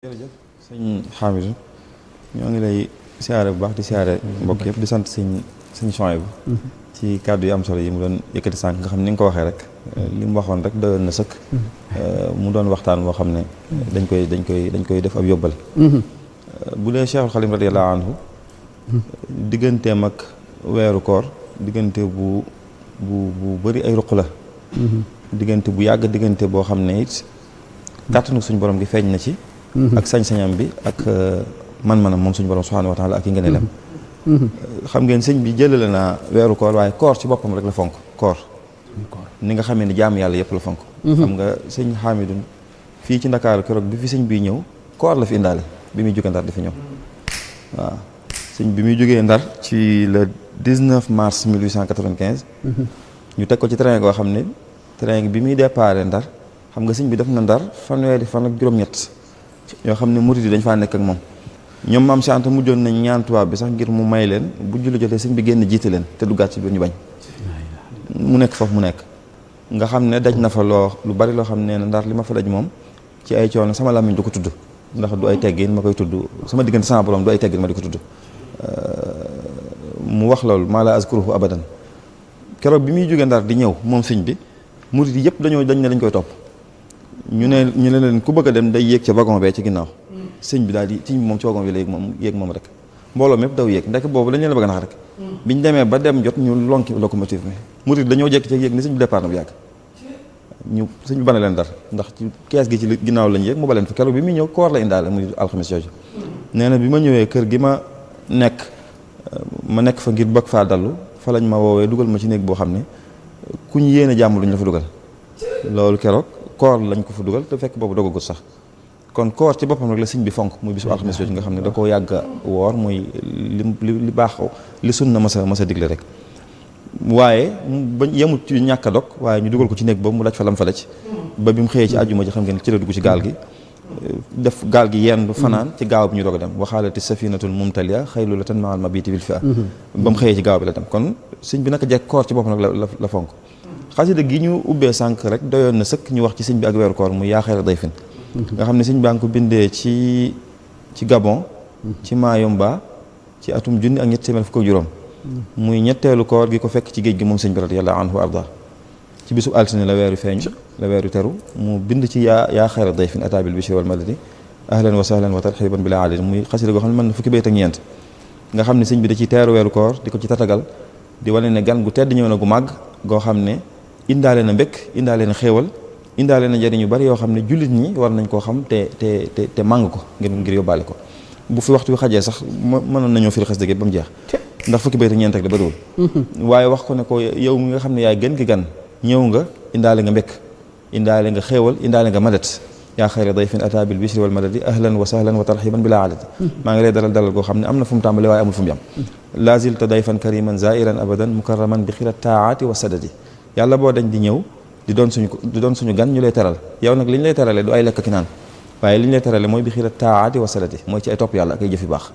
jërëjëf sëñ Hamidou ñoo ngi lay siyaare bu baax di siyaare mbokk yëpp di sant sëñ Souhaïbou ci kàddu yu am solo yi mu doon yëkkati sànq nga xam ni nga ko waxee rek li mu waxoon rek doyoon na sëkk mu doon waxtaan boo xam ne dañ koy def ab yóbbal bu dee Cheikhul Khadim radiyallahu anhu digganteem ak weeru koor diggante bu bëri ay ruq la diggante bu yàgg diggante boo xam ne it kàttanu suñu borom gi feeñ na ci ak sañ-sañam bi ak man-manam moom suñu borom subhanahu wa taala ak yi nga ne lem xam ngeen sëñ bi jëlale naa weeru koor waaye koor ci boppam rek la fonk koor ni nga xamee ni jaamu yàlla yëpp la fonk xam nga sëñ Hamidou fii ci Ndakaaru keroog bi fi sëñ bi ñëw koor la fi indaale bi muy jógee Ndar di fi ñëw waaw sëñ bi muy jógee Ndar ci le 19 mars 1895 ñu teg ko ci train goo xam ne train bi muy déparé Ndar xam nga sëñ bi def na Ndar fanweeri fan ak juróom-ñett yoo xam ne murid yi dañ faa nekk ak moom ñoom maam si Anta mujjoon nañ ñaan tubaab bi sax ngir mu may leen bu julli jotee sëñ bi génn jiite leen te duggaat ci biir ñu bañ mu nekk foofu mu nekk nga xam ne daj na fa lu bari loo xam ne Ndar li ma fa daj moom ci ay coono sama làmmiñ du ko tudd ndax du ay teggin ma koy tudd sama diggante sama borom du ay teggin ma di ko tudd mu wax loolu maa la azkuruhu abadan keroog bi muy jógee Ndar di ñëw moom sëñ bi murid yi yëpp dañ ne dañ koy topp ñu ne leen ku bëgg a dem day yéeg ca wagon bee ci ginnaaw sëñ bi daal di sëñ bi moom ci wagon bi la yéeg moom rek mbooloo mépp daw yéeg ndek boobu dañ leen bëgg a nax rek biñ demee ba dem jot ñu lonki locomotive bi murid dañoo jekk ci yéeg ni sëñ bi départ na bu yàgg ñu sëñ bi bana leen Ndar ndax ci kees gi ci ginnaaw lañ yéeg mu ba leen fa keroog bi muy ñëw koor la indaale muy alxamis yooyu nee na bi ma ñëwee kër gi ma nekk fa ngir bëgg faa dallu fa lañ ma woowee dugal ma ci néeg boo xam ne ku ñu yéene jàmm luñ la fa dugal loolu keroog koor lañ ko fa dugal te fekk boobu dogagut sax kon koor ci boppam rek la sëñ bi fonk muy bisu alxames yooyu nga xam ne da koo yàgg a woor muy li baax li sunna masa digle rek waaye ba yemut ci ñàkk a dog waaye ñu dugal ko ci néeg boobu mu daj fa lam fa daj ba bi mu xëyee ci àjjuma ji xam ngeen ci la dugg ci gaal gi def gaal gi yendu fanaan ci gaaw bi ñu doog a dem waxaalati safinatul mumtalia xaylu la tan maal mabiti bil fi a ba mu xëyee ci gaaw bi la dem kon sëñ bi naka jekk koor ci boppam nag la fonk xasida gi ñu ubbee sànq rek doyoon na sëkk ñu wax ci sëñ bi ak weeru koor mu yaa xayra dayfin nga xam ne sëñ baa ngi ko bindee ci Gabon ci Mayumba ci atum 1907 muy ñetteelu koor gi ko fekk ci géej gi moom sëñ bi radiyallahu anhu arda ci bisu altine la weeru feeñ la weeru teru mu bind ci yaa xayra dayfin atabil bishri wal madadi ahlan wa sahlan wa tarxiban bila adad muy xasida goo xam ne mën na fukki bayt ak ñeent nga xam ne sëñ bi da ciy teeru weeru koor di ko ci tatagal di wane ne gan gu tedd ñëw na gu màgg goo xam ne indaale na mbékk indaale na xéewal indaale na njëriñ yu bari yoo xam ne jullit ñi war nañ koo xam te màng ko ngir yóbbaale ko bu fi waxtu wi xajee sax mënoon nañoo firi xasida gi ba mu jeex ndax fukki bayt ak ñeent rek la bariwul waaye wax ko ne ko yow mi nga xam ne yaay gën gi gan ñëw nga indaale nga mbékk indaale nga xéewal indaale nga madat yaa xayra dayfin ata bil bishri wal madadi ahlan wa sahlan wa tarxiban bila adad maa ngi lay dalal goo xam ne am na fu mu tàmbale waaye amul fu mu yam lazilta dayfan kariman zairan abadan mukarraman bi xirat taati wa sadadi yàlla boo dañ di ñëw di doon suñu gan ñu lay teral yow nag li ñu lay terale du ay lekk ki naan waaye li ñu lay terale mooy bi xirat taati wa sadadi mooy ci ay topp yàlla ak ay jëf yu baax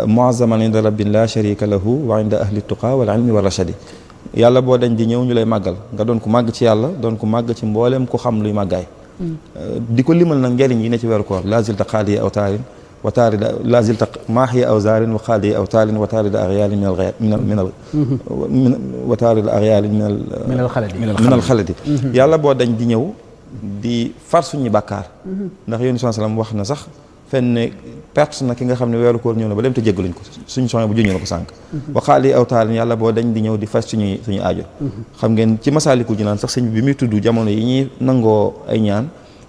muazzaman inda rabbin la sharika lahu wa inda ahli tuqa wal ilmi wa rashadi yàlla boo dañ di ñëw ñu lay màggal nga doon ko màgg ci yàlla doon ko màgg ci mbooleem ku xam luy màggaay di ko limal nag njëriñ yi ne ci weeru koor lazilta xaaliyi aw taarin wa taarida lazilta maaxiya aw zaarin wa xaaliyi aw taalin wa taarida axyaalin wa taarida axyaalin min al xaladi yàlla boo dañ di ñëw di far suñu bàkkaar ndax yónni sallam wax na sax fenn perte na ki nga xam ne weeru koor ñëw na ba dem te jéggaluñ ko suñu soxna bu juñu na ko sànq wa xaaliyi aw taalin yàlla boo dañ di ñëw di fas suñu aajo xam ngeen ci masaalikul jinaan sax sëñ bi muy tudd jamono yi ñuy nangoo ay ñaan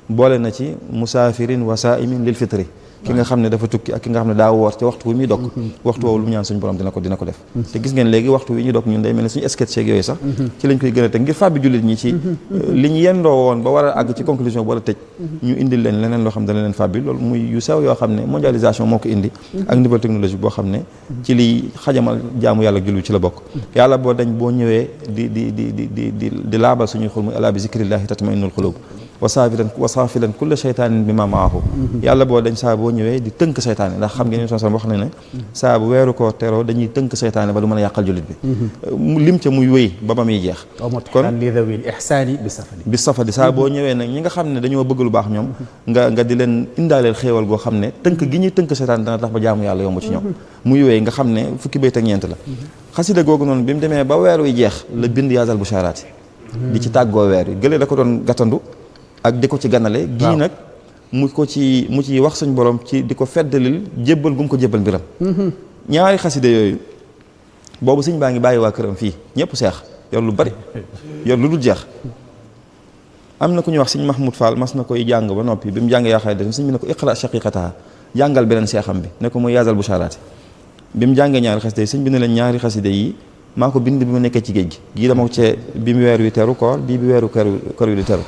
boole na ci musaafirin wa saaimin lil fitri ki nga xam ne dafa tukki ak ki nga xam ne daa woor ci waxtu wi muy dog waxtu woowu lu mu ñaan suñu borom dina ko def te gis ngeen léegi waxtu wi ñu dog ñun day mel ne suñu sketch yeeg yooyu sax ci lañ koy gën a teg ngir fàbbi jullit ñi ci li ñu yendoo woon ba war a àgg ci conclusion bu war a tëj ñu indil leen leneen loo xam ne dana leen fàbbi loolu muy yu sew yoo xam ne mondialisation moo ko indi ak nouvelle technologie boo xam ne ci liy xajamal jaamu yàlla jullit ci la bokk yàlla boo dañ boo ñëwee di laabal suñuy xol muy alaa bi zikrillahi tatma'innul qulub wasaafilan kulla sheytaanin bi ma maahu yàlla boo dañ saa boo ñëwee di tënk seytaane ndax xam ngeen ne wax na ne saa bu weeru koor teroo dañuy tënk seytaane ba du mën a yàqal jullit bi lim ca muy wéy ba ba muy jeex kon bi safadi saa boo ñëwee nag ñi nga xam ne dañoo bëgg lu baax ñoom nga di leen indaaleel xéewal goo xam ne tënk gi ñuy tënk seytaane dana tax ba jaamu yàlla yomb ci ñoom muy wéy nga xam ne fukki bayt ak ñeent la xasida googu noonu bi mu demee ba weer wi jeex la bind yaasal bushaaraati di ci tàggoo weer wi gëlee da ko doon gàttandu ak di ko ci ganale gii nag mu ci wax suñ borom ci di ko feddalil jébbal gu mu ko jébbal mbiram ñaari xaside yooyu boobu sëñ baa ngi bàyyi waa këram fii ñëpp seex yor lu bari yor lu dul jeex am na ku ñuy wax sëñ Mahmoud Fall mas na koy jàng ba noppi bi mu jàng yaa xay def sëñ bi ne ko iqra shaqiqataha jàngal beneen seexam bi ne ko muy yaasal bushaaraati bi mu jàngee ñaari xaside yi sëñ bi ne leen ñaari xaside yi maa ko bind bi ma nekkee ci géej gi gii dama ko cee bi mu weer wi teru koor bii bi weeru koor wi di teru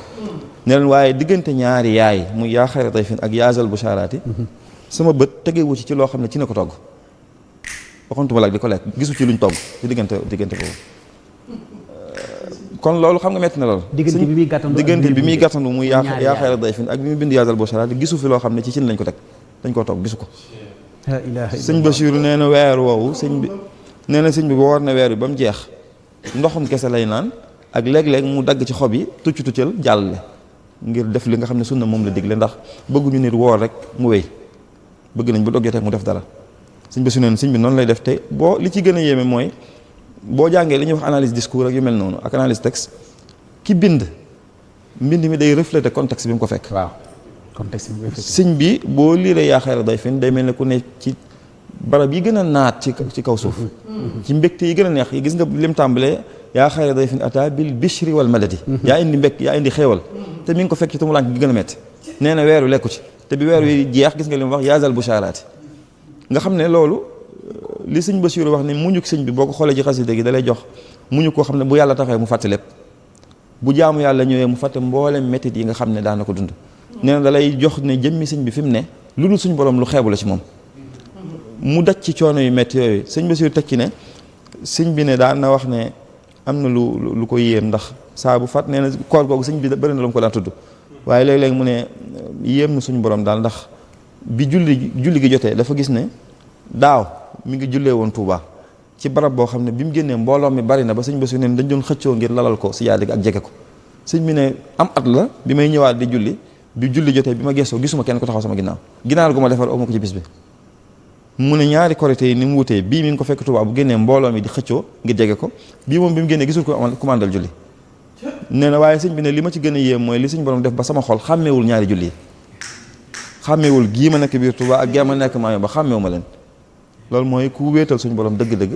ne leen waaye diggante ñaari yaay muy yaa xayra dayfin ak yaasal bushaaraati sama bët tegewu ci loo xam ne ci ne ko togg waxantuma la ak di ko lekk gisu ci luñ togg ci diggante boobu kon loolu xam nga metti na loolu diggante bi muy gàttandu muy yaa xayra dayfin ak bi mu bind yaasal bushaaraati gisu fi loo xam ne ci cin lañ ko teg dañ koo togg gisu ko sëñ Basiiru nee na weer woowu sëñ bi ba war na weer bi ba mu jeex ndoxum kese lay naan ak léeg-léeg mu dagg ci xob yi tuccal jàllale ngir def li nga xam ne sunna moom la digle ndax bëgguñu nit woor rek mu wéy bëgg nañ bu dog jotee mu def dara sëñ Basiiru nee na sëñ bi noonu lay def te boo li ci gën a yéeme mooy boo jàngee li ñuy wax analyse discours ak yu mel noonu ak analyse texte ki mbind mi day refléter contexte bi mu ko fekk waaw contexte bi sëñ bi boo liiree yaa xayra dayfin day mel ne ku ne ci barab yi gën a naat ci kaw suuf ci mbégte yi gën a neex yi gis nga lim tàmbalee yaa xayra dayfin ata bil bishri wal madadi yaa indi mbég yaa indi xéewal te mi ngi ko fekk ci tumuraanke gi gën a metti nee na weeru lekku ci te bi weer wi jeex gis nga li mu wax yaasal bushaaraati nga xam ne loolu li sëñ Basiiru wax ne muñuk sëñ bi boo ko xoolee ci xasida gi da lay jox muñu koo xam ne bu yàlla taxee mu fàtte lépp bu jaamu yàlla ñëwee mu fàtte mboolem métit yi nga xam ne daana ko dund nee na da lay jox ne jëmmi sëñ bi fi mu ne lu dul suñ borom lu xeebu la ci moom mu daj ci coono yu métti yooyu sëñ Basiiru teg ci ne sëñ bi ne daan na wax ne am na lu ko yéem ndax saa bu fat nee na koor googu sëñ bi bëri na lu mu ko daan tudd waaye léeg-léeg mu ne yéem na suñu borom daal ndax bi julli gi jotee dafa gis ne daaw mi ngi jullee woon Touba ci barab boo xam ne bi mu génnee mbooloo mi bari na ba sëñ Basiiru ne dañ doon xëccoo ngir lalal ko si yaadi gi ak jege ko sëñ bi ne am at la bi may ñëwaat di julli bi julli jotee bi ma gëstoo gisuma kenn ko taxaw sama ginnaaw gu ma defar amu ko ci bis bi mu ne ñaari korité yi ni mu wutee bii mi ngi ko fekk Touba bu génnee mbooloo mi di xëccoo ngir jege ko bii moom bi mu génnee gisul ko commandal julli nee na waaye sëñ bi ne li ma ci gën a yéem mooy li suñ borom def ba sama xol xàmmeewul ñaari julli yi xàmmeewul gii ma nekk biir Touba ak gii ma nekk maa ba xàmmeewu ma leen loolu mooy ku wéetal suñ borom dëgg-dëgg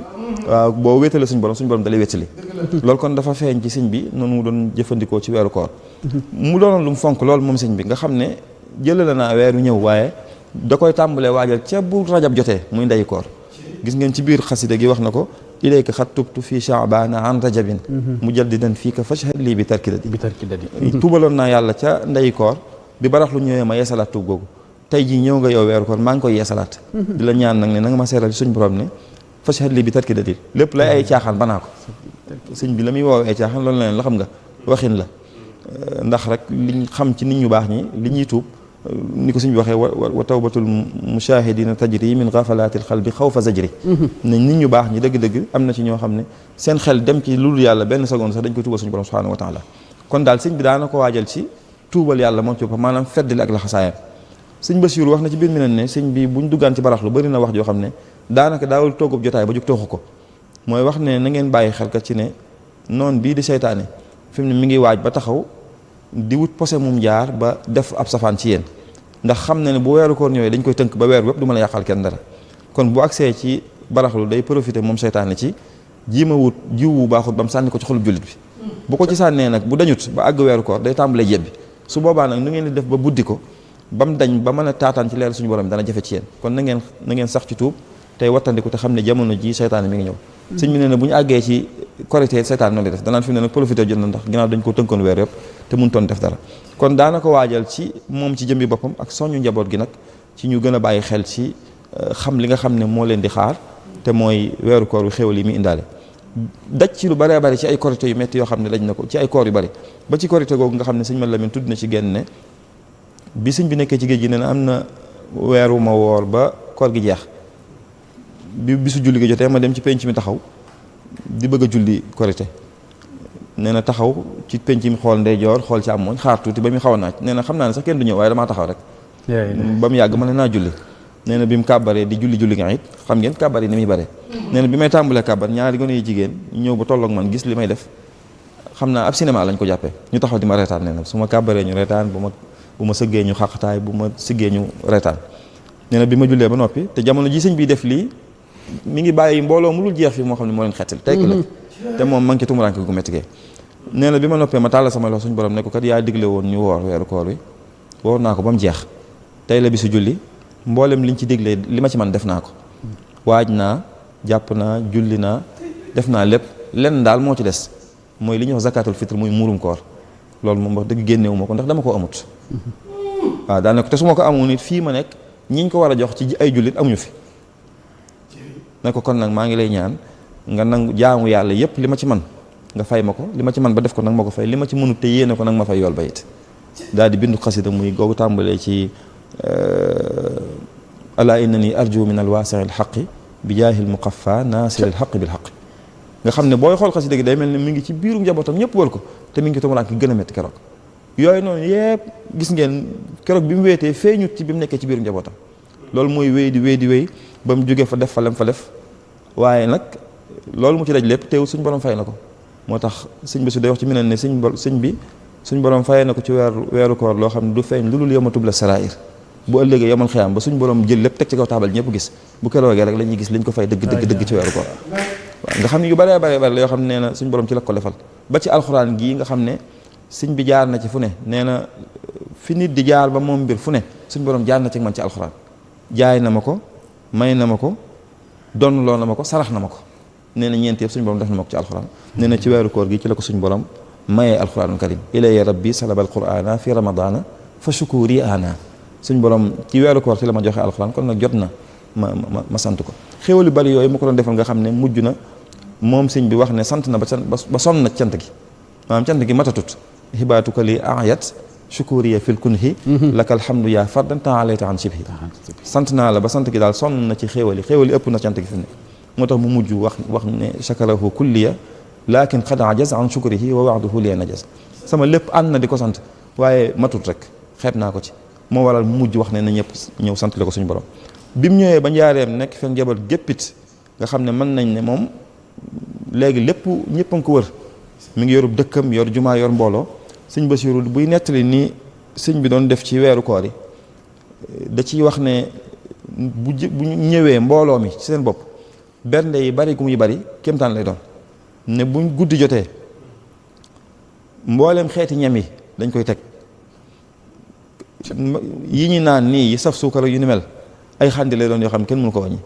waaw boo wéetalee suñ borom dalay wéetali loolu kon dafa feeñ ci sëñ bi noonu mu doon jëfandikoo ci weeru koor mu doonoon lu mu fonk loolu moom sëñ bi nga xam ne jëlale naa weeru ñëw waaye da koy tàmbalee waajal ca bu rajab jotee muy ndeyu koor gis ngeen ci biir xasida gi wax na ko ilayka xat tubtu fii chaabana an rajabin mujaddidan fii ka fashhad lii bi tarkidati tuubaloon naa yàlla ca ndeyu koor bi barax lu ñëwee ma yeesalaat tuub googu tey jii ñëw nga yow weeru koor maa ngi koy yeesalaat di la ñaan nag ne na nga ma seeral suñ borom ne fashhad lii bi tarkidati lépp lay ay caaxaan banaa ko sëñ bi la muy woowee ay caaxaan loolu la xam nga waxin la ndax rek liñ xam ci nit ñu baax ñi li ñuy tuub ni ko sëñ bi waxee wa tawbatul mushahidina tajri min ghafalatil qalbi xawfa zajri ne nit ñu baax ñi dëgg-dëgg am na ci ñoo xam ne seen xel dem ci lu dul yàlla benn seconde sax dañ koy tuubal suñu borom subhanahu wa taala kon daal sëñ bi daana ko waajal ci tuubal yàlla moom ci boppam maanaam feddali ak laxasaayam sëñ Basiiru wax na ci biir mi ne sëñ bi buñ duggaan ci baraxlu bëri na wax joo xam ne daanaka daawul toogub jotaay ba jóg tooxu ko mooy wax ne na ngeen bàyyi xel kat ci ne noon bii di seytaane fi mu ne mi ngi waaj ba taxaw di wut posé mum jaar ba def ab safaan ci yéen ndax xam na ne bu weeru koor ñëwee dañ koy tënk ba weer wépp du mën a yàqal kenn dara kon bu agsee ci baraxlu day profité moom seytaane ci jiima wut jiw wu baaxut ba mu sànni ko ci xolub jullit bi bu ko ci sànnee nag bu dañut ba àgg weeru koor day tàmbalee jebbi su boobaa nag nu ngeen di def ba buddi ko ba mu dañ ba mën a taataan ci leer suñu borom bi dana jafe ci yéen kon na ngeen sax ci tuub tey wattandiku te xam ne jamono ji seytaane mi ngi ñëw sëñ bi nee na bu ñu àggee ci korité seytaane noonu lay def danaan fi mu ne nag profité jot na ndax ginnaaw dañ ko tënkoon weer yëpp te mun toon def dara kon daana ko waajal ci moom ci jëmbi boppam ak soññu njaboot gi nag ci ñu gën a bàyyi xel ci xam li nga xam ne moo leen di xaar te mooy weeru koor wi xéwal yi muy indaale daj ci lu bëree bëri ci ay korité yu métti yoo xam ne daj na ko ci ay koor yu bëri ba ci korité googu nga xam ne sëñ Mame Lamine tudd na ci genn ne bi sëñ bi nekkee ci géej gi nee na am na weer wu ma woor ba koor gi jeex bi bisu julli gi jotee ma dem ci penc mi taxaw di bëgg a julli korité nee na taxaw ci penc mi xool ndeyjoor xool ci càmmoñ xaar tuuti ba mu xaw a naaj nee na xam naa ne sax kenn du ñëw waaye damaa taxaw rek ba mu yàgg ma ne naa julli nee na bi mu kàbbaree di julli nga it xam ngeen kàbbar yi ni muy bare nee na bi may tàmbalee kàbbar ñaari gone yi jigéen ñëw ba tolloog man gis li may def xam naa ab cinéma lañ ko jàppee ñu taxaw di ma reetaan nee na su ma kàbbaree ñu reetaan bu ma sëggee ñu xaqataay bu ma siggee ñu reetaan nee na bi ma jullee ba noppi te jamono ji sëñ bi def lii mi ngi bàyyi mbooloo mu dul jeex fii moo xam ne moo leen xettal tey la te moom man ki tumuraanke gu métti gee nee na bi ma noppee ma tàllal sama loxo suñu borom ne ko kat yaa digle woon ñu woor weeru koor wi woor naa ko ba mu jeex tey la bisu julli mboolem liñ ci diglee li ma ci man def naa ko waaj naa jàpp naa julli naa def naa lépp lenn daal moo ci des mooy li ñuy wax zakatul fitre muy muurum koor loolu moom wax dëgg génnewu ma ko ndax dama ko amut waaw daal ne ko te su ma ko amul nit fii ma nekk ñiñ ko war a jox ci ay jullit amuñu fi ne ko kon nag maa ngi lay ñaan nga nangu jaamu yàlla yépp li ma ci man nga fay ma ko li ma ci man ba def ko nag ma ko fay li ma ci mënut te yéene ko nag ma fay yool ba it daal di bindu xasida muy googu tàmbalee ci ala innani arju min alwaasi alxaqi bi jaahil muqaffa naasiril xaqi bil xaqi nga xam ne booy xool xasida gi day mel ne mi ngi ci biiru njabootam ñëpp wër ko te mi ngi ci tumuraanke gën a métti keroog yooyu noonu yëpp gis ngeen keroog bi mu weetee feeñut ci bi mu nekkee ci biiru njabootam loolu mooy wéy di wéy ba mu jógee fa def fa lem fa def waaye nag loolu mu ci daj lépp teewul suñ borom fay na ko moo tax sëñ bi su day wax ci meneen ne suñ borom fayee na ko ci weeru koor loo xam ne du feeñ lu dul yawma tubla sarair bu ëllëgee yomal xiyaam ba suñ borom jël lépp teg ci kaw taabal ñëpp gis bu keroogee rek la ñuy gis liñ ko fay dëgg ci weeru koor waaw nga xam ne yu bëree la yoo xam ne nee na suñ borom ci la ko defal ba ci alxuraan gii nga xam ne sëñ bi jaar na ci fu ne nee na fi nit di jaar ba moom mbir fu ne suñ borom jaar na ci man ci alxuraan jaay na ma ko may na ma ko donn loo na ma ko sarax na ma ko nee na ñeent yëpp suñ borom def na ma ko ci alxuraan nee na ci weeru koor gi ci la ko suñ borom mayee alxuraanul karim ilaya rabbi salabal qur'ana fi ramadana fa shukuri ana suñ borom ci weeru koor ci la ma joxe alxuraan kon nag jot na ma sant ko xéwal yu bari yooyu ma ko doon defal nga xam ne mujj na moom sëñ bi wax ne sant na ba sonn na cant gi maanaam cant gi matatut hibaatuka li ayat shukuriya fil kunhi laka alhamdu yaa fardan taalayta an shibhi sant naa la ba sant gi daal sonn na ci xéwal yi ëpp na cant gi fi mu ne moo tax mu mujj wax ne shakarahu kulliya lakin qad ajaz an shukrihi wa wa'duhu liya najaz sama lépp ànd na di ko sant waaye matut rek xeeb naa ko ci moo waral mu mujj wax ne na ñëpp ñëw sant la ko suñu borom bi mu ñëwee ba njaareem nekk fen njaboot géppit nga xam ne mën nañ ne moom léegi lépp ñëpp a ngi ko wër mi ngi yorub dëkkam yor jumaa yor mbooloo sëñ Basiru buy nettali nii sëñ bi doon def ci weeru koor yi da ciy wax ne bu ñëwee mbooloo mi ci seen bopp bernde yi bari gu muy bari kéemtaan lay doon ne buñ guddi jotee mbooleem xeeti ñam yi dañ koy teg yi ñu naan nii yi saf suukar yu ni mel ay xandi lay doon yoo xam ne kenn mënu ko wàññi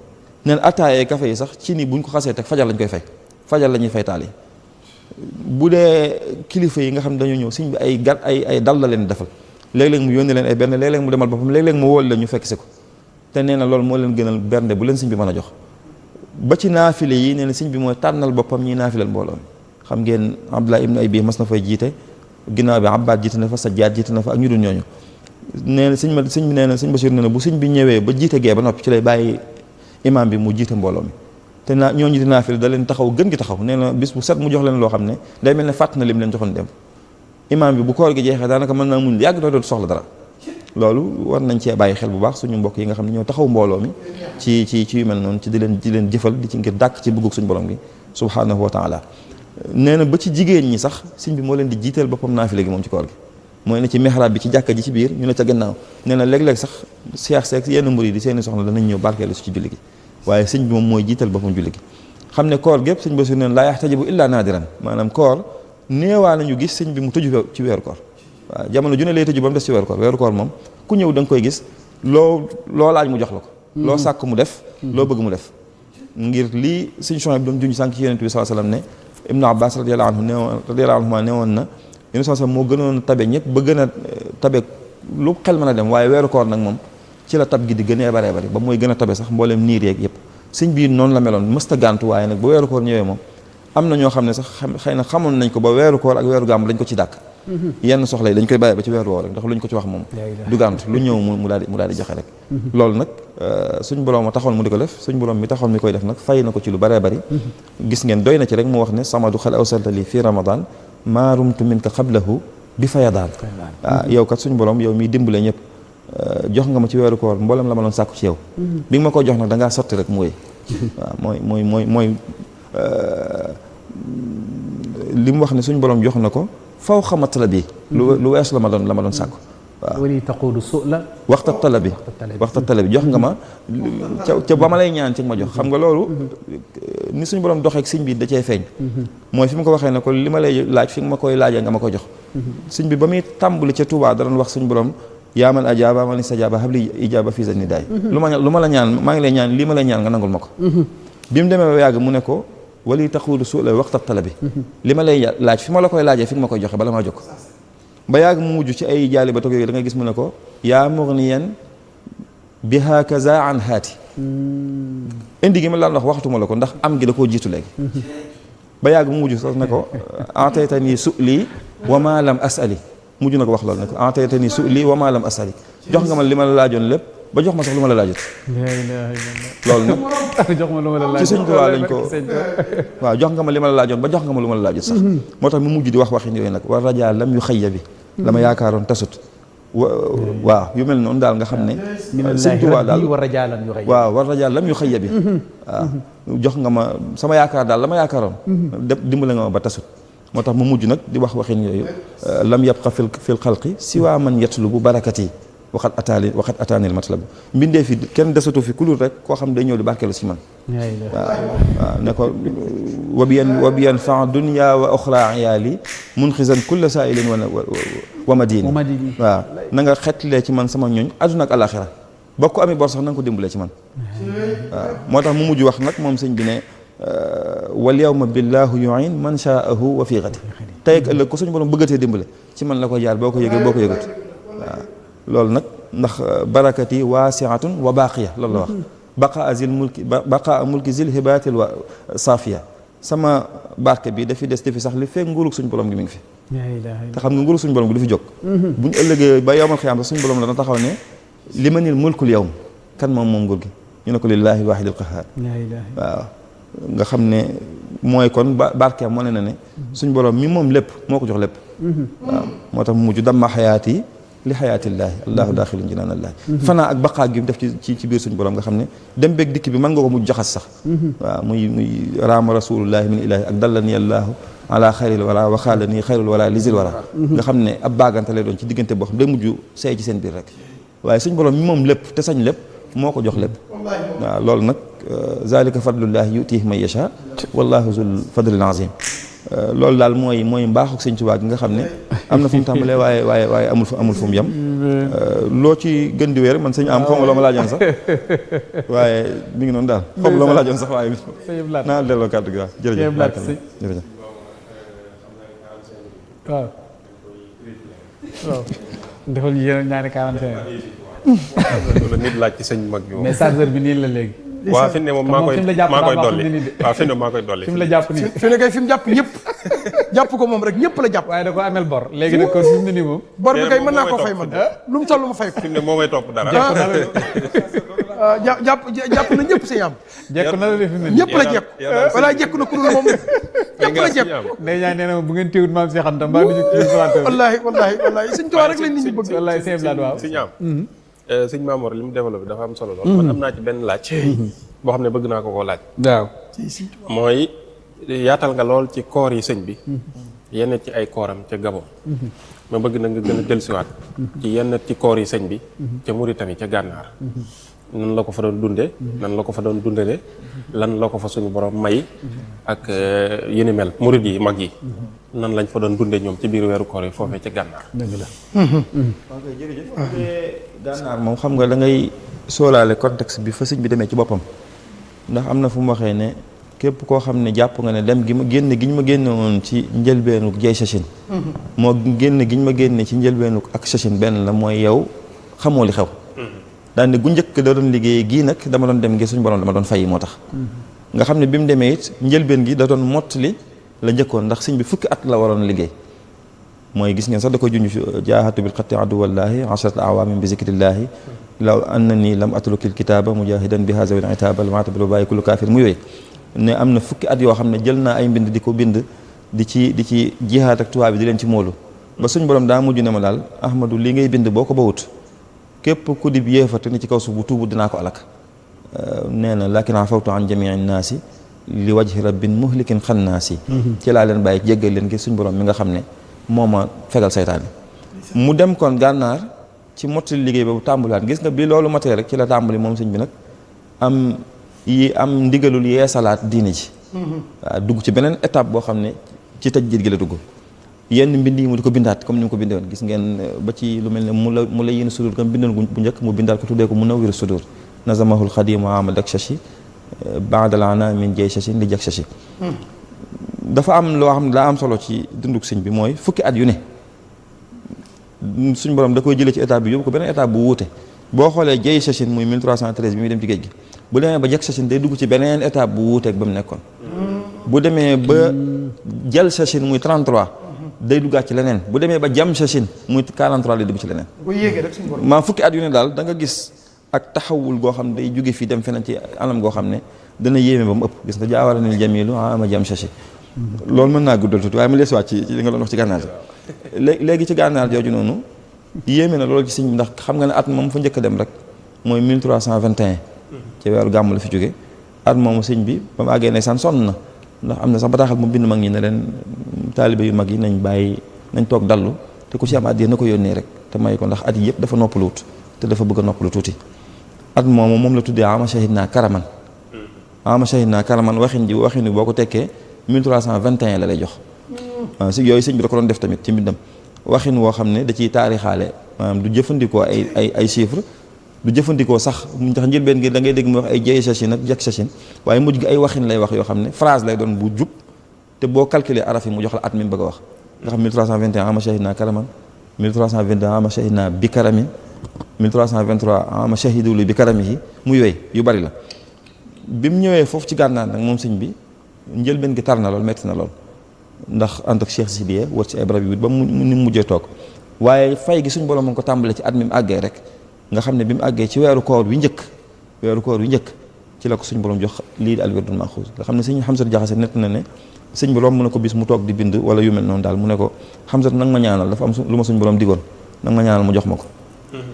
neen ataayee café yi sax ci ni buñ ko xasee teg fajal lañ koy fay fajal la ñuy fay taal yi bu dee kilifa yi nga xam ne dañoo ñëw sëñ bi ay dal la leen defal léeg-léeg mu yónnee leen ay bernde léeg-léeg mu demal boppam léeg-léeg mu wóol la ñu fekk si ko te nee na loolu moo leen gënal bernde bu leen sëñ bi mën a jox ba ci naafile yi nee na sëñ bi mooy tànnal boppam ñi naafilal mbooloo mi xam ngeen Abdullah ibn Abi mas na fay jiite ginnaaw bi Abbaad jiite na fa Sajjaad jiite na fa ak ñu dul ñooñu nee na sëñ bi nee na sëñ Basiru nee na bu sëñ bi ñëwee ba jiite gee ba noppi ci lay bàyyi imam bi mu jiite mbooloo mi te naa ñooñu di naafile da leen taxaw gën gi taxaw nee na bis bu set mu jox leen loo xam ne day mel ne fàtt na lim leen joxoon dem imam bi bu koor gi jeexee daanaka mën naa muñ yàgg doo soxla dara loolu war nañ cee bàyyi xel bu baax suñu mbokk yi nga xam ne ñoo taxaw mbooloo mi ci yu mel noonu ci di leen jëfal di ci ngir dàkk ci bëggug suñu borom gi subhanahu wa taala nee na ba ci jigéen ñi sax sëñ bi moo leen di jiiteel boppam naafile gi moom ci koor gi mooy ne ci mihrab bi ci jàkka ji ci biir ñu ne ca gannaaw nee na léeg-léeg sax seex seeg yenn murid yi seeni soxna danañ ñëw barkeelu si ci julli gi waaye sëñ bi moom mooy jiital boppam julli gi xam ne koor gépp sëñ Basiru neen laa yaxtajibu illa naadiran maanaam koor néewaa nañu gis sëñ bi mu tëju ci weeru koor waaw jamono ju ne lay tëju ba mu des ci weeru koor moom ku ñëw da nga koy gis loo laaj mu jox la ko loo sàkk mu def loo bëgg mu def ngir lii sëñ Chouaib bi doon junj sànk ci yonent bi sallallahu alayhi wasallam ne Ibnu Abbas radiyallahu anhuma ne woon na yonent sallallahu alayhi wasallam moo gënoon tabe ñëpp ba gën a tabe lu xel mën a dem waaye weeru koor nag moom ci la tab gi di gën a baree ba mooy gën a tabe sax mbooleem niir yeeg yëpp sëñ bii noonu la meloon mësta gàntu waaye nag ba weeru koor ñëwee moom am na ñoo xam ne sax xëy na xamoon nañ ko ba weeru koor ak weeru gàmm dañ ko ci dàkk yenn soxla yi dañ koy bàyyi ba ci weeru woo rek ndax luñ ko ci wax moom du gànt lu ñëw mu daal di joxe rek loolu nag suñ borom a taxoon mu di ko def suñ borom mi taxoon mi koy def nag fay na ko ci lu bëree bëri gis ngeen doy na ci rek mu wax ne samadu xal awsalta li fii ramadan maa rumtu min ka xablahu bi fayadaan waaw yow kat suñ borom yow miy dimbale ñëpp jox nga ma ci weeru koor mboolem la ma doon sàkku ci yow bi nga ma ko jox nag da ngaa sotti rek mu wéy waaw mooy li mu wax ne suñ borom jox na ko faw xama talabi lu weesu la ma doon sàkku waaw wali taqudu su'la waxta talabi jox nga ma ca ba ma lay ñaan ci ma jox xam nga loolu ni suñ borom doxeek sëñ bi da cee feeñ mooy fi mu ko waxee ne ko li ma lay laaj fi nga ma koy laajee nga ma ko jox sëñ bi ba muy tàmbali ca Tuubaa da doon wax suñ borom yaa man ajaaba man istajaaba habli ijaaba fii zanni daay lu ma la ñaan maa ngi lay ñaan lii ma lay ñaan nga nangul ma ko bi mu demee ba yàgg mu ne ko wali taxuudu suula waxta talabi li ma lay laaj fi ma la koy laajee fi nga ma koy joxe bala maa jóg ba yàgg mu mujj ci ay jaali ba toog yooyu da ngay gis mu ne ko yaa mughniyan bi hakaza an haati indi gi ma laan wax waxatuma la ko ndax am gi da koo jiitu léegi ba yàgg mu mujj sax ne ko ataytani su'li wa ma lam as'ali mujj na ko wax loolu ne ko ataytani su'li wa ma lam as'ali jox nga ma li ma la laajoon lépp ba jox ma sax lu ma la laajut loolu nag jox ma lu ma la laaj ci sëñ Tuubaa lañ ko waaw jox nga ma li ma la laajoon ba jox nga ma lu ma la laajut sax moo tax mu mujj di wax waxin yooyu nag war rajaa lam yu xayya bi la ma yaakaaroon tasut waaw yu mel noonu daal nga xam ne sëñ Tuubaa daal waaw war rajaa lam yu xayya bi waaw jox nga ma sama yaakaar daal la ma yaakaaroon dimbale nga ma ba tasut moo tax mu mujj nag di wax waxin yooyu lam yabqa fil xalqi siwaa man yatlubu barakati waxat ataanil matlab mbindee fi kenn desatu fi ku dul rek koo xam day ñëw di barkeelu si man waaw ne ko wa biyan fa dunya wa oxra yaali munxizan kulla saailin wa madini waaw na nga xetlee ci man sama ñooñ adduna ak alaxira ba ko amee bor sax na nga ko dimbalee ci man waaw moo tax mu mujj wax nag moom sëñ bi ne wal yawma billahu yu'in man shaahu wa fii gati tey ak ëllëg ko suñu borom bëggatee dimbale ci man la ko jaar boo ko yëgee boo ko yëgat waaw loolu nag ndax barakati waasiatun wa baaqiya loolu la wax baqaa mulki zil hibaatil wa saafiya sama barke bi dafi des dafi sax li fekk nguurug suñu borom gi mi ngi fi te xam nga nguurug suñu borom gi du fi jóg buñ ëllëgee ba yawmal xiyaam sax suñu borom dana taxaw ne limanil mulkul yawm kan moom nguur gi ñu ne ko lillahi waahidil qahhaar waaw nga xam ne mooy kon barke moo ne na ne suñu borom mi moom lépp moo ko jox lépp waaw moo tax mu mujj damma xayaati li xayaatillaahi allahu daaxilun jinaan allaahi fanaa ak baqaa gi mu def ci biir suñu borom nga xam ne dem beeg dikk bi mën nga ko mujj jaxas sax waaw muy raama rasulullahi min ilaahi ak dallani allahu ala xayril wara waxaala nii xayrul wara lisil wara nga xam ne ab baagante lay doon ci diggante boo xam day mujj seey ci seen biir rek waaye suñu borom mi moom lépp te sañ lépp moo ko jox lépp waaw loolu nag zalika fadlullahi yutihi man yasha wallahu zul fadlil azim loolu daal mooy mbaaxu sëñ Tuubaa gi nga xam ne am na fu mu tàmbalee waaye amul fu mu yem loo ci gën di wéer man sëñ am xaw ma loo ma laajoon sax waaye mi ngi noonu daal xaw ma loo ma laajoon sax waaye naa delloo kàddu gi waaw jërëjëf waaw defal yéen ñaari 45 la nit laaj ci sëñ mag bi mais chargeur bi nii la léegi waaw fi ne moom maa koy dolli waaw fi ne maa koy dolli fi mu la jàpp nii fi ne kay fi mu jàpp ñëpp jàpp ko moom rek ñëpp la jàpp waaye da ko amel bor léegi nag kon fi mu ne nii moom bor bi kay mën naa ko fay man lu mu toll ma fay ko fi ne moo may topp dara jàpp na ñëpp si am jekku na la de fi mu ne ñëpp la jekku wala jekku na ku dul moom ñëpp la jekku ndey ñaa nee na bu ngeen téewut maam si xam tam mbaa duñu ci wallaahi Sëñ Tuubaa rek lañ nit ñi bëgg wallaahi sëñ Blaat waaw sëñ am sëñ Maamoor li mu développé dafa am solo lool man am naa ci benn laaj boo xam ne bëgg naa ko koo laaj waaw mooy yaatal nga lool ci koor yi sëñ bi yenn ci ay kooram ca Gabon ma bëgg na nga gën a dellusiwaat ci yenn ci koor yi sëñ bi ca Mauritanie ca Gànnaar nan la ko fa doon dunde nan la ko fa doon dundale lan la ko fa suñu borom may ak yéni mel murid yi mag yi nan lañ fa doon dunde ñoom ci biir weeru koor yi foofee ca Gànnaar dëgg la ok jërëjëf Gànnaar moom xam nga da ngay sóolaale contexte bi fa sëñ bi demee ci boppam ndax am na fu mu waxee ne képp koo xam ne jàpp nga ne dem gi ma génn gi ñu ma génne woon ci njëlbeenuk jay sachin moo génn gi ñu ma génne ci njëlbeenuk ak sachin benn la mooy yow xamoo li xew daal ne gu njëkk da doon liggéey gii nag dama doon dem ngir suñu borom dama doon fay moo tax nga xam ne bi mu demee it njëlbeen gi da doon mottali la njëkkoon ndax sëñ bi fukki at la waroon liggéey mooy gis ngeen sax da koy junj jaahatu bil xatti aduwallahi asharata awaamin bi zikrillahi law annani lam atrukil kitaaba mujahidan bi haza wal itaaba lamaata bil bàyyi kullu kaafir mu yooyu ne am na fukki at yoo xam ne jël naa ay mbind di ko bind di ci jihaat ak tubaab bi di leen ci moolu ba suñ borom daa mujj ne ma daal ahmadu li ngay bind boo ko bawut képp ku di yéefate ni ci kaw suuf bu tuubu dinaa ko alak nee na lakin afawtu an jamii naasi li wajhi rabbin muhlikin xannaasi ci laa leen bàyyi jéggal leen ngir suñ borom mi nga xam ne moo ma fegal saytaane mu dem kon gànnaar ci mottali liggéey boobu tàmbulaat gis nga bi loolu matee rek ci la tàmbali moom sëñ bi nag am ndigalul yeesalaat diine ji waaw dugg ci beneen étape boo xam ne ci tajdiid gi la dugg yenn mbind yi mu di ko bindaat comme ni mu ko bindee woon gis ngeen ba ci lu mel ne mu la yéen sudur comme bindoon bu njëkk mu bindaat ko tuddee ko Munawwirus Sudur nazamahul xadimu amal dak shashi baadalana min jey shashi li jak shashi dafa am loo xam ne daa am solo ci dunduk sëñ bi mooy fukki at yu ne suñ borom da koy jëlee ci étape bi yóbbu ko beneen étape bu wuute boo xoolee jey shashi muy 1313 bi muy dem ci géej gi bu demee ba jak shashi day dugg ci beneen étape bu wuuteeg ba mu nekkoon bu demee ba jël shashi muy 33 day duggaat ci leneen bu demee ba jam shashi muy 43 lay dugg ci leneen maa fukki at yu ne daal da nga gis ak taxawul goo xam ne day jóge fii dem feneen ci anam goo xam ne dana yéeme ba mu ëpp gis nga jaawara nil jamilu ama jam shashi loolu mën naa guddal tuuti waaye mu lees waat ci li nga doon wax ci gànnaar léegi ci gànnaar jooju noonu yéeme na loolu ci sëñ bi ndax xam nga ne at moom fa njëkk a dem rek mooy 1321 ci weeru gàmm la fi jóge at moomu sëñ bi ba mu àggee ne san sonn na ndax am na sax bataaxal mu bind mag ñi ne leen taalibe yu mag yi nañ toog dallu te ku ci am at yi na ko yónnee rek te may ko ndax at yi yëpp dafa noppaluwut te dafa bëgg a noppalu tuuti at moomu moom la tuddee ama shahid naa karaman waxin wi boo ko tekkee 1321 la lay jox waaw si yooyu sëñ bi da ko doon def tamit ci mbindam waxin woo xam ne da ciy taarixaale maanaam du jëfandikoo ay chiffres du jëfandikoo sax ndax njëlbeen gi da ngay dégg mu wax ay jey sachin ak jak sachin waaye mujj gi ay waxin lay wax yoo xam ne phrase lay doon bu jub te boo calculer araf yi mu jox la at mi mu bëgg a wax nga xam 1321 ama shahid naa karaman 1322 ama shahid naa bi karamin 1323 ama shahidulu bi karamihi mu yooyu yu bari la bi mu ñëwee foofu ci gànnaar nag moom sëñ bi njëlbeen gi tar na lool metti na lool ndax ànd ak Cheikh Sidiye wër ci ay barab yu ba mu ni mujjee toog waaye fay gi suñ borom mu ngi ko tàmbale ci at mi mu àggee rek nga xam ne bi mu àggee ci weeru koor wi njëkk ci la ko suñ borom jox lii di alwirdul maxuus nga xam ne sëñ Xamsatu Jaxase nett na ne sëñ bi romb na ko bis mu toog di bind wala yu mel noonu daal mu ne ko Xamsatu nag ma ñaanal dafa am lu ma suñ borom digoon nag ma ñaanal mu jox ma ko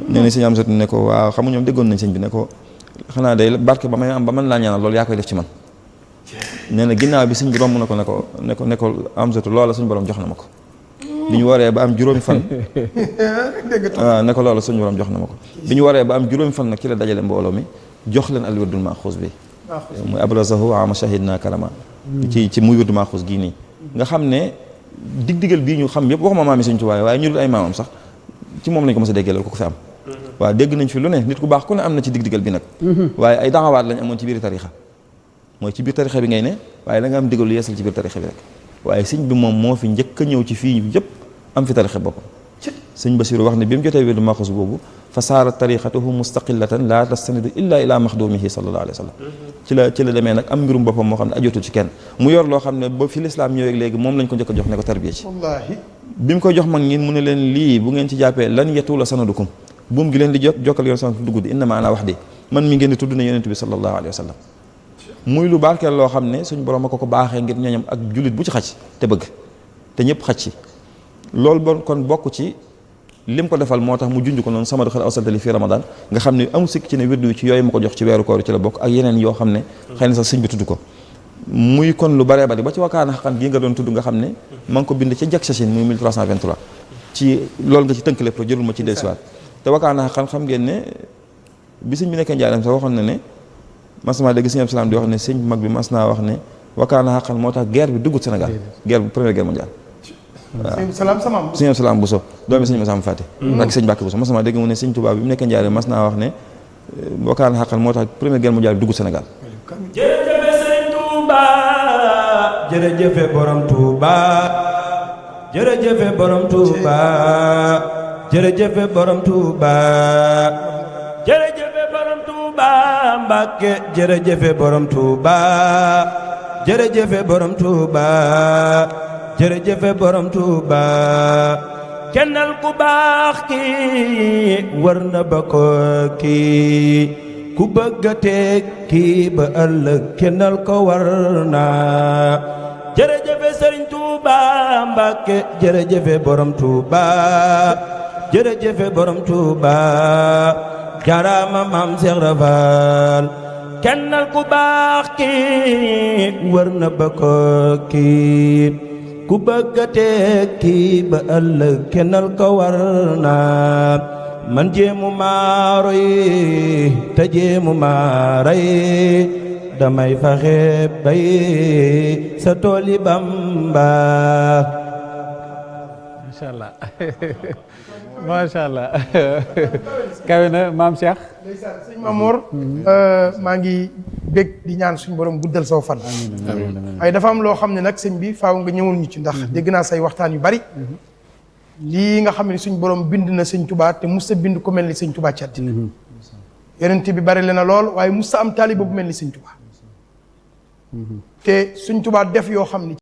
nee na sëñ Xamsatu ne ko waaw xam nga ñoom déggoon nañ sëñ bi ne ko xanaa day barke ba may am ba mën laa ñaanal loolu yaa koy def ci man nee na ginnaaw bi sëñ bi romb na ko ne ko Amsatu loola suñu borom jox na ma ko bi ñu waree ba am juróomi fan waaw ne ko loola suñu borom jox na ma ko bi ñu waree ba am juróomi fan nag ci la dajale mbooloo mi jox leen al wirdul maxuus bi muy abrazahu ama shahidna karama ci muy wirdul maxuus gii nii nga xam ne dig-digal bii ñu xam yëpp waxuma maam yi Sëñ Tuubaa waaye ñu dul ay maamam sax ci moom lañ ko mos a déggee loolu ko fi am waaw dégg nañ fi lu ne nit ku baax ku ne am na ci dig-digal bi nag waaye ay daxawaat lañ amoon ci biir tarixa mooy ci biir tarixa bi ngay ne waaye da nga am digal lu yeesal ci biir tarixa bi rek waaye sëñ bi moom moo fi njëkk a ñëw ci fii yëpp am fi tarixa boppam sëñ Basiru wax ne bi mu jotee wirdu maxuus boobu fa saara tariqatuhu mustaqillatan la tastanidu illa ila maxdumihi sallallahu alayhi wa sallam ci la demee nag am mbirum boppam moo xam ne ajotul ci kenn mu yor loo xam ne ba fi lislaam ñëwee léegi moom lañ ko njëkk a jox ne ko tarbiya ci bi mu koy jox mag ñi mu ne leen lii bu ngeen ci jàppee lan yatula sanadukum buum gi leen di jokkal yoon sant dugg di innama ana wax di man mi ngeen di tudd ne yonent bi sallallahu alayhi wa sallam muy lu barkeel loo xam ne suñ borom a ko baaxee ngir ñooñam ak jullit bu ci xaj te bëgg te ñëpp xaj ci loolu bon kon bokk ci lim ko defal moo tax mu junj ko noonu sama doxal awsaltali fii ramadan nga xam ne amul sikk ci ne wirdu ci yooyu ma ko jox ci weeru koor ci la bokk ak yeneen yoo xam ne xëy na sax sëñ bi tudd ko muy kon lu baree bari ba ci wakaana xaqan gii nga doon tudd nga xam ne ma ngi ko bind ca jak sachin muy 1323 ci loolu nga ci tënk lépp rek jëlul ma ci dellusiwaat te wakaana xaqan xam ngeen ne bi sëñ bi nekkee njaareem sax waxoon na ne mas naa dégg sëñ Abdou Salaam di wax ne sëñ mag bi mas naa wax ne wakaana xaqan moo tax guerre bi duggut Sénégal guerre bu première guerre mondiale waaw sëñ Abdou Salaam Bousso doomi sëñ Masamba Faty ak sëñ Mbàkke Bousso mas naa dégg mu ne sëñ Tuubaa bi mu nekkee njaareem mas naa wax ne wakaana xaqan moo tax première guerre mondiale bi duggut Sénégal jërëjëfe sëñ Tuuba jërëjëfe borom Tuuba jërëjëfe borom Tuuba jërëjëfe borom Tuuba jërëjëfe borom Tuuba Mbàkke jërëjëfe borom Tuuba jërëjëfe borom Tuuba jërëjëfe borom Tuuba kennal ku baax ki war na ba ko kii ku bëgg a tekki ba ëllëg kennal ko war na jërëjëfe Sëriñ Tuuba Mbàkke jërëjëfe borom Tuuba jërëjëfe borom Tuuba jaaraama maam Seex Rafal kennal ku baax ki war na ba ko kii ku bëgg a tekki ba ëllëg kennal ko war na man jéemu maa roy te jéemu maa rey damay faxe bay sa tooli Bamba. macha allah macha allah kawe na maam Cheikh. sëñ Mamour maa ngi bég di ñaan suñu borom guddal saw fan. waaye dafa am loo xam ne nag sëñ bi faaw nga ñëwul ñu ci ndax dégg naa say waxtaan yu bari. lii nga xam ne suñ borom bind na sëñ Touba te musta bind ku mel ni sëñ Touba ci àddina. yonent bi bari le na lool waaye musta am taaliba bu mel ni sëñ Touba. te sëñ Touba def yoo xam ni